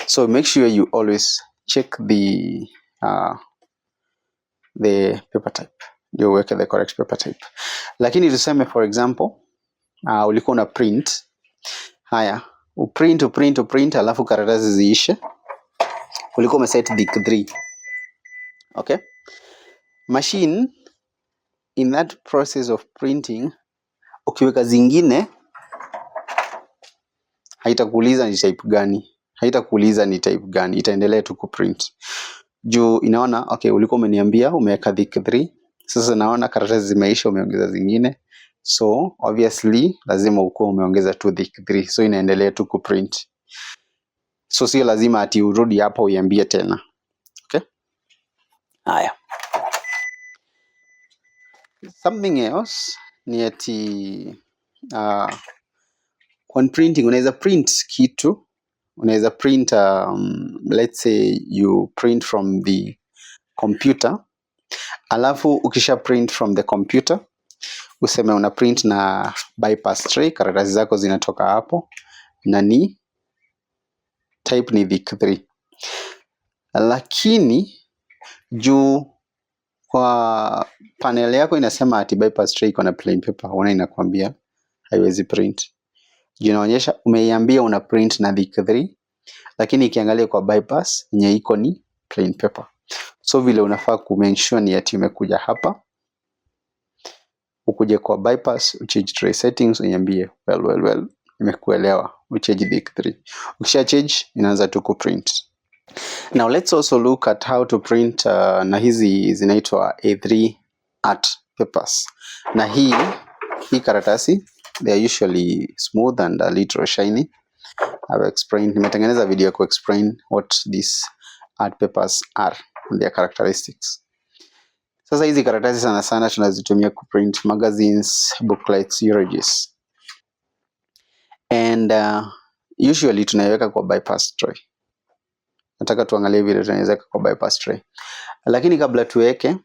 So make sure you always check the paper type, ndio uweke the correct paper type. Lakini tuseme for example ulikuwa una print haya, uprint uprint uprint, alafu karatasi ziishe, ulikuwa umeset thick 3. Okay, machine in that process of printing, ukiweka zingine haitakuuliza ni type gani, haitakuuliza ni type gani, itaendelea tu kuprint juu inaona okay, ulikuwa umeniambia umeweka thick 3, sasa naona karatasi zimeisha, umeongeza zingine, so obviously lazima ukuwe umeongeza tu thick 3, so inaendelea tu kuprint. So sio lazima ati urudi hapo uiambie tena. Okay, haya, something else ni ati on printing unaweza print kitu, unaweza print let's say you print from the computer, alafu ukisha print from the computer useme una print na bypass tray, karatasi zako zinatoka hapo na ni type ni thick 3, lakini juu kwa panel yako inasema ati bypass tray iko na plain paper, una inakwambia haiwezi print. Juu inaonyesha umeiambia una print na thick 3, lakini ikiangalia kwa bypass yenye iko ni plain paper. So vile unafaa ku make sure ni ati umekuja hapa, ukuje kwa bypass, uchange tray settings, uniambie well, nimekuelewa, uchange thick 3. Ukisha change inaanza tu kuprint. Now let's also look at how to print na hizi zinaitwa A3 art papers. Na hii karatasi they are usually smooth and a little shiny. I've explained, nimetengeneza video ku explain what these art papers are and their characteristics. Sasa hizi karatasi sana sana tunazitumia kuprint magazines, booklets, eulogies. And usually tunaiweka kwa bypass tray. Nataka tuangalie vile tunaweza weka kwa bypass tray. Lakini kabla tuweke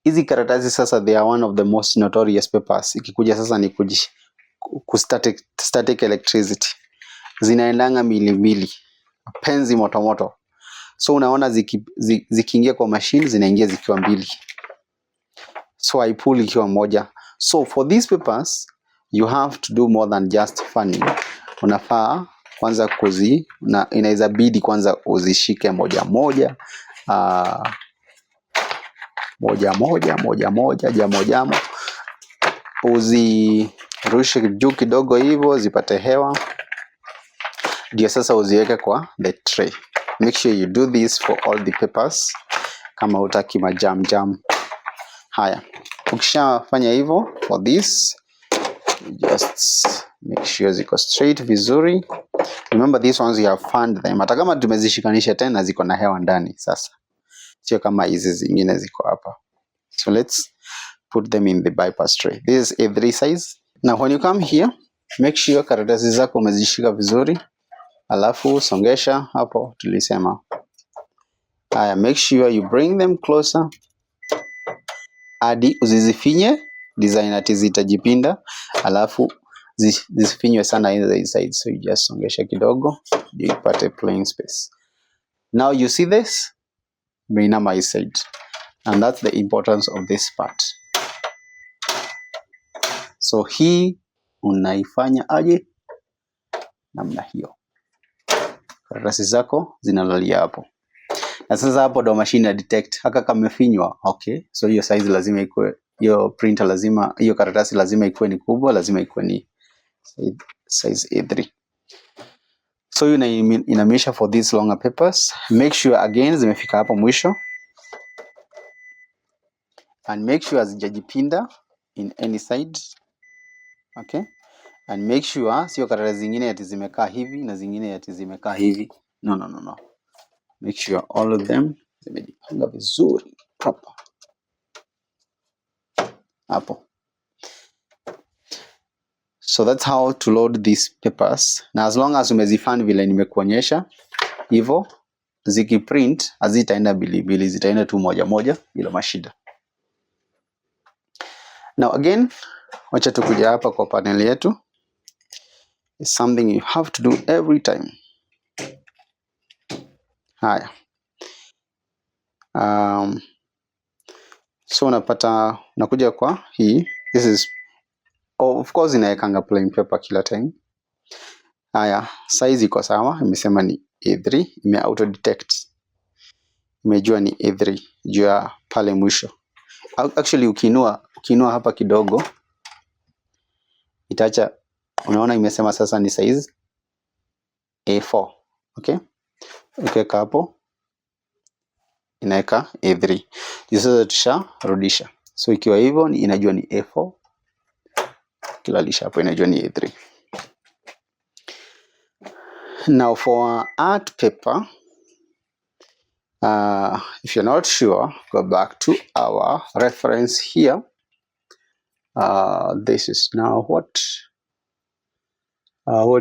hizi karatasi sasa, they are one of the most notorious papers. Ikikuja sasa ni ku static electricity. Zinaendanga mbili mbili, penzi moto moto. So unaona zikiingia kwa machine zinaingia zikiwa mbili. So I pull ikiwa moja. So for these papers you have to do more than just fanning. Unafaa kwanza na inaweza bidi kwanza uzishike moja moja, moja moja, moja moja, jamo jamo, uzirushe juu kidogo hivyo zipate hewa, ndio sasa uziweke kwa the tray. Make sure you do this for all the papers kama hutaki majam jam. Haya, ukishafanya hivyo for this, you just make sure ziko straight vizuri. Remember these ones you have fanned them. Hata kama tumezishikanisha tena ziko na hewa ndani sasa. Sio kama hizi zingine ziko hapa. So let's put them in the bypass tray. This is A3 size. Now when you come here, make sure karatasi zako umezishika vizuri. Alafu songesha hapo tulisema. Haya, make sure you bring them closer hadi usizifinye design ati zitajipinda, alafu zisifinywe sana hizi side, so you just songesha kidogo ndio ipate playing space. Now you see this imeinama hii side, and that's the importance of this part. So hii unaifanya aje? Namna hiyo, karatasi zako zinalalia hapo. Na sasa hapo ndo machine ya detect haka kamefinywa. Okay, so hiyo size lazima ikuwe, hiyo printer lazima, hiyo karatasi lazima ikuwe ni kubwa, lazima ikuwe ni size A3. So hiyo inamisha for these longer papers. Make sure again zimefika hapo mwisho and make sure hazijajipinda in any side. Okay, and make sure sio karatasi zingine ati zimekaa hivi na zingine ati zimekaa hivi. No, no, no, no. Make sure all of them zimejipanga vizuri proper hapo. So that's how to load these papers. Na as long as umezifan vile nimekuonyesha hivyo, zikiprint hazitaenda mbili mbili, zitaenda tu moja moja bila mashida. Now again, wacha tukuja hapa kwa panel yetu. It's something you have to do every time. Haya. So unapata unakuja kwa hii, this is of course inawekanga plain paper kila time. Haya, size iko sawa, imesema ni A3, ime auto detect, imejua ni A3 juu ya pale mwisho. Actually ukiinua hapa kidogo itaacha, unaona imesema sasa ni size A4. Okay, ukiweka hapo inaweka A3. Sasa tusharudisha, so ikiwa hivyo inajua ni A4, kilalisha hapo inajua ni A3. Now for art paper, if you're not sure, go back to our reference here. This is now what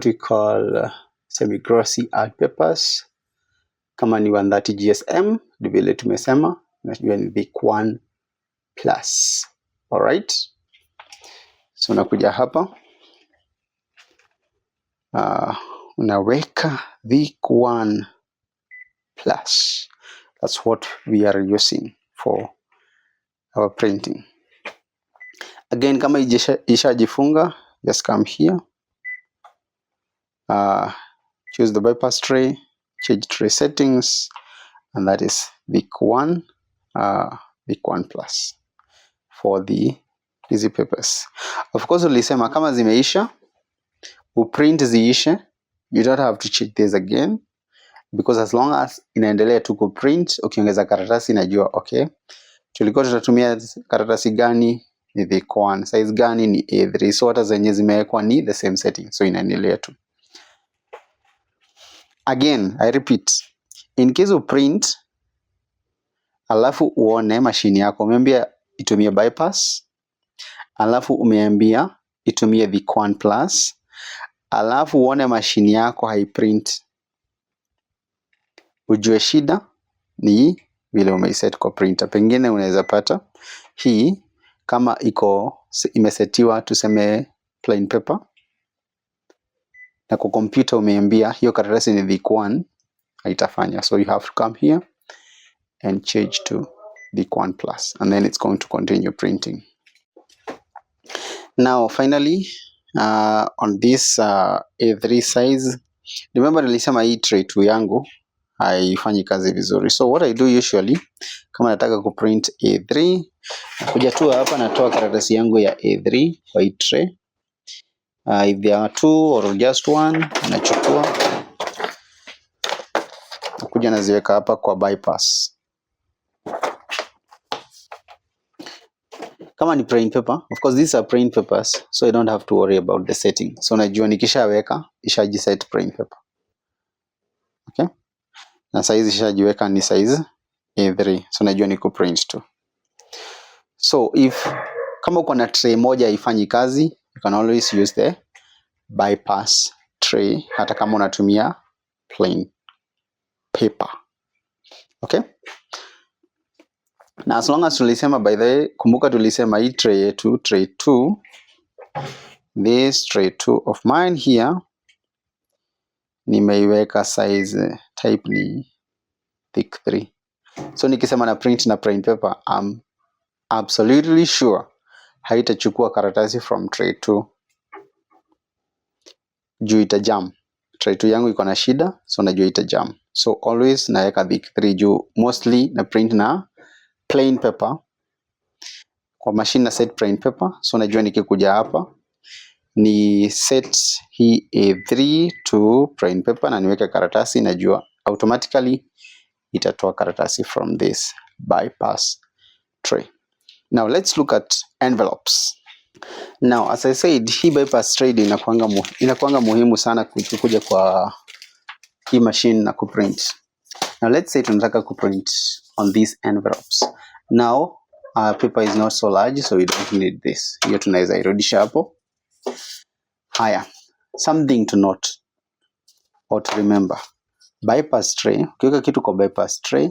we call semi-glossy art papers. Kama ni 130 GSM vile tumesema, najua ni thick 1 plus. Alright, so unakuja hapa unaweka thick 1 plus. That's what we are using for our printing. Again, kama ishajifunga, just come here, choose the bypass tray, change tray settings, and that is thick 1, thick 1 plus for the easy papers. Of course ulisema kama zimeisha, uprint ziishe, you don't have to check this again because as long as inaendelea tu kuprint, ukiongeza karatasi inajua okay, tulikuwa tutatumia karatasi gani, ni thick 1, size gani ni A3, so hata zenye zimewekwa ni the same setting, so inaendelea tu. Again, I repeat, in case of print Alafu uone mashini yako umeambia itumie bypass, alafu umeambia itumie thick 1 plus, alafu uone mashini yako haiprint, ujue shida ni vile umeiset kwa printer. Pengine unaweza pata hii kama iko imesetiwa tuseme plain paper, na kwa computer umeambia hiyo karatasi ni thick 1, haitafanya. So you have to come here and change to thick 1 plus, and then it's going to continue printing. Now finally, on this A3 size, remember nilisema hii tray 2 yangu haifanyi kazi vizuri. So what I do usually, kama nataka kuprint A3, nakuja tu hapa natoa karatasi yangu ya A3 kwa hii tray. If there are two or just one, nachukua nakuja naziweka hapa kwa bypass. Kama ni plain paper, of course these are plain papers, so I don't have to worry about the setting. So najua nikishaweka ishajiset plain paper. Okay? Na size ishajiweka ni size A3. So najua ni kuprint tu. So if kama uko na tray moja haifanyi kazi, you can always use the bypass tray hata kama unatumia plain paper. Okay? Na as long as tulisema, by the way, kumbuka tulisema hii tray yetu, tray 2, this tray 2 of mine here, nimeiweka size type ni thick 3. So nikisema na print na plain paper, I'm absolutely sure haitachukua karatasi from tray 2 juu itajam. Tray 2 yangu iko na shida, so najua itajam. So always naweka thick 3 juu mostly na print na plain paper. Kwa machine na set plain paper, so najua nikikuja hapa ni set hii A3 to plain paper na niweke karatasi, najua automatically itatoa karatasi from this bypass tray. Now let's look at envelopes. Now as I said, hii bypass tray inakuanga muhimu sana kuja kwa hii machine na kuprint. Now let's say tunataka kuprint on these envelopes. Now our paper is not so large, so we don't need this. Hiyo tunaweza irudisha hapo. Haya, something to note or to remember. Bypass tray, ukiweka kitu kwa bypass tray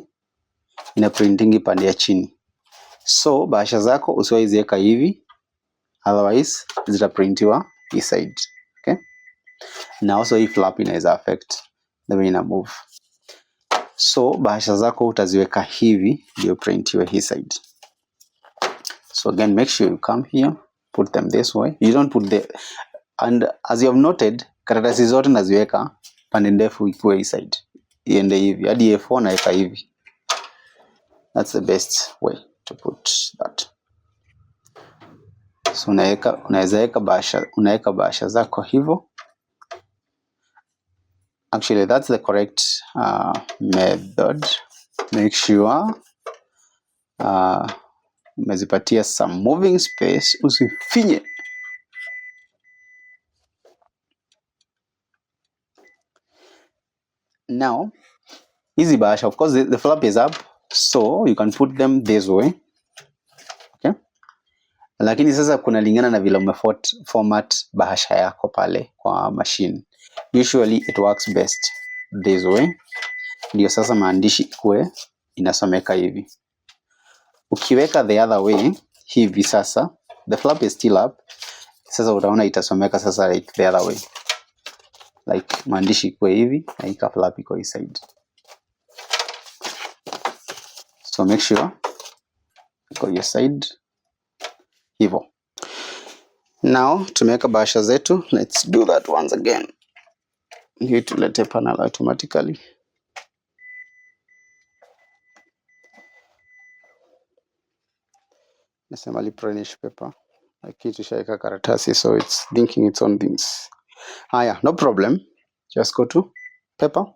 ina printingi pande ya chini. So bahasha zako usiwahi ziweka hivi, otherwise zitaprintiwa hii side. Okay? Na also hii flap inaweza affect the way ina move. So bahasha zako utaziweka hivi ndio printiwe hii side. So again, make sure you come here, put them this way. You don't put the, and as you have noted, karatasi zote naziweka pande ndefu ikuwe hii side, iende hivi hadi A4 naweka hivi. That's the best way to put that. So unaweza weka bahasha, unaweka bahasha zako hivyo. Actually, that's the correct method. Make sure umezipatia some moving space, usifinye. Now, hizi bahasha, of course the flap is up, so you can put them this way. Okay? Lakini sasa kunalingana na vile format bahasha yako pale kwa machine. Usually it works best this way. Ndio sasa maandishi ikue inasomeka hivi. Ukiweka the other way hivi sasa, the flap is still up. Sasa utaona itasomeka sasa like the other way. Like maandishi ikue hivi na ika flap iko hii side. So make sure iko hiyo side hivyo. Now tumeweka bahasha zetu. Let's do that once again. Hii tulete panel automatically. Nasema replenish paper. Lakini tushaweka karatasi, so it's thinking its own things. Haya, no problem. Just go to paper.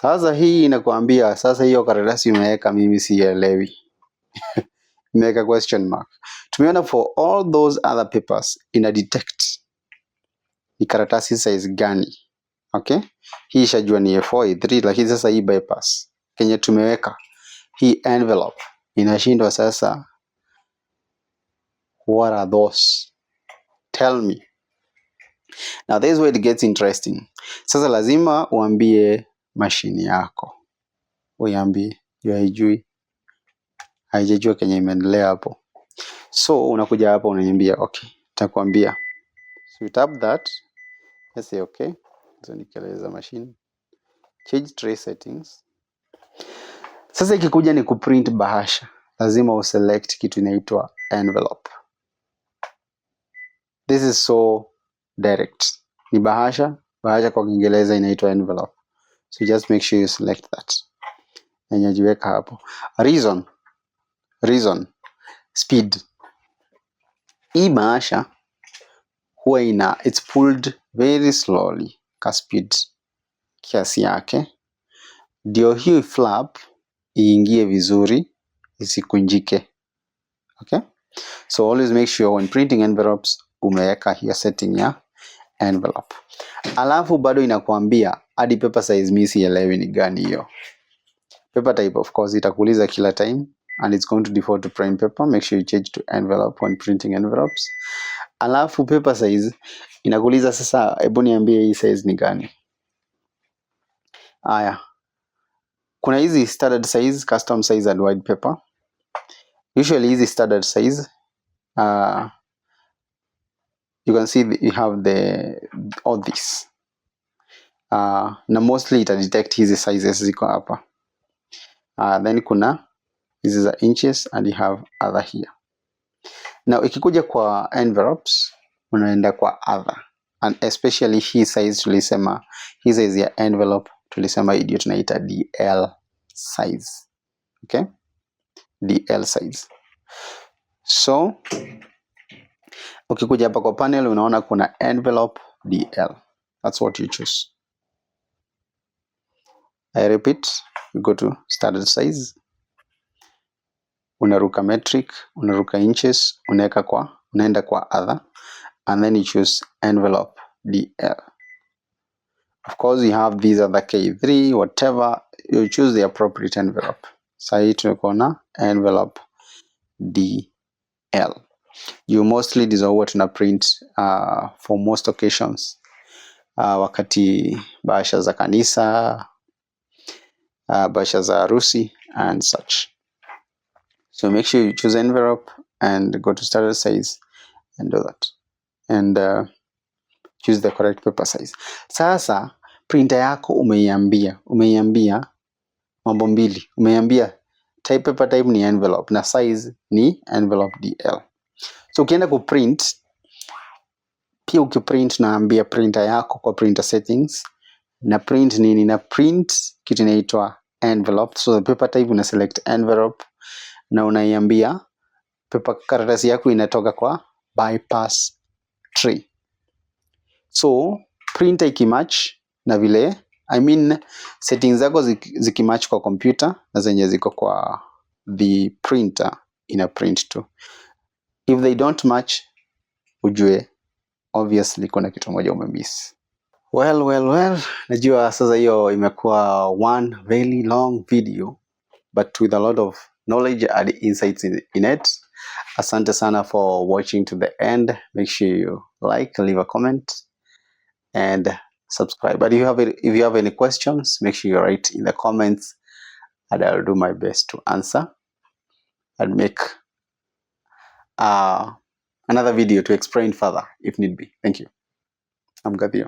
Sasa hii inakuambia sasa hiyo karatasi umeweka mimi sielewi. Imeweka question mark. Tumeona for all those other papers ina detect ni karatasi size gani. Okay? Hii ishajua ni A4, A3, lakini sasa hii bypass kenye tumeweka Hii envelope inashindwa sasa, what are those? Tell me. Now this is where it gets interesting. Sasa lazima uambie mashini yako, uiambie juu haijui, haijajua kenye imeendelea hapo. So unakuja hapa unaniambia okay, nitakwambia. So you tap that, let's say okay. So nikeleza machine, change tray settings. Sasa ikikuja ni kuprint bahasha, lazima uselect kitu inaitwa envelope. This is so direct. Ni bahasha, bahasha kwa Kiingereza inaitwa envelope. So just make sure you select that. Na inajiweka hapo. Reason, speed. Hii bahasha huwa ina, it's pulled very slowly ka speed kiasi yake, ndio hii flap iingie vizuri isikunjike. Okay? So always make sure when printing envelopes umeweka hiyo setting ya envelope. Alafu bado inakuambia hadi paper size, mimi sielewi ni gani hiyo. Paper type of course itakuuliza kila time and it's going to default to plain paper. Make sure you change to envelope when printing envelopes. Alafu paper size inakuuliza sasa, hebu niambie hii size ni gani? Aya, kuna hizi standard size, custom size and wide paper. Usually hizi standard size, you can see you have the all this, na mostly ita detect hizi sizes ziko hapa. Then kuna hizi za inches and you have other here. Now ikikuja kwa envelopes unaenda kwa other, and especially hii size tulisema, hii size ya envelope tulisema hii ndio tunaita DL size. Okay? DL size. So ukikuja hapa kwa panel unaona kuna envelope DL. That's what you choose. I repeat, you go to standard size, unaruka metric, unaruka inches, unaweka kwa, unaenda kwa other, and then you choose envelope DL. Of course you have these other K3, whatever, you choose the appropriate envelope. Sahii tuko na envelope DL. You mostly ndizo huwa tuna print for most occasions, wakati bahasha za kanisa, bahasha za harusi and such. So make sure you choose envelope and go to standard size and do that and choose the correct paper size. Sasa printer yako umeiambia mambo mbili. Umeiambia type, paper type ni envelope na size ni envelope DL. So ukienda kuprint pia, ukiprint naambia printer yako kwa printer settings na print nini, na print kitu inaitwa envelope. So the paper type una select envelope na unaiambia paper karatasi yako inatoka kwa bypass tray. So printer ikimatch na vile, I mean settings zako zikimatch kwa computer na zenye ziko kwa the printer, ina print tu. If they don't match, ujue obviously kuna kitu moja umemiss. Well, najua sasa hiyo imekuwa one very long video but with a lot of knowledge and insights in it. Asante sana for watching to the end. Make sure you like, leave a comment and subscribe. But if you have any questions, make sure you write in the comments and I'll do my best to answer and make another video to explain further if need be. Thank you. I'm Gathio.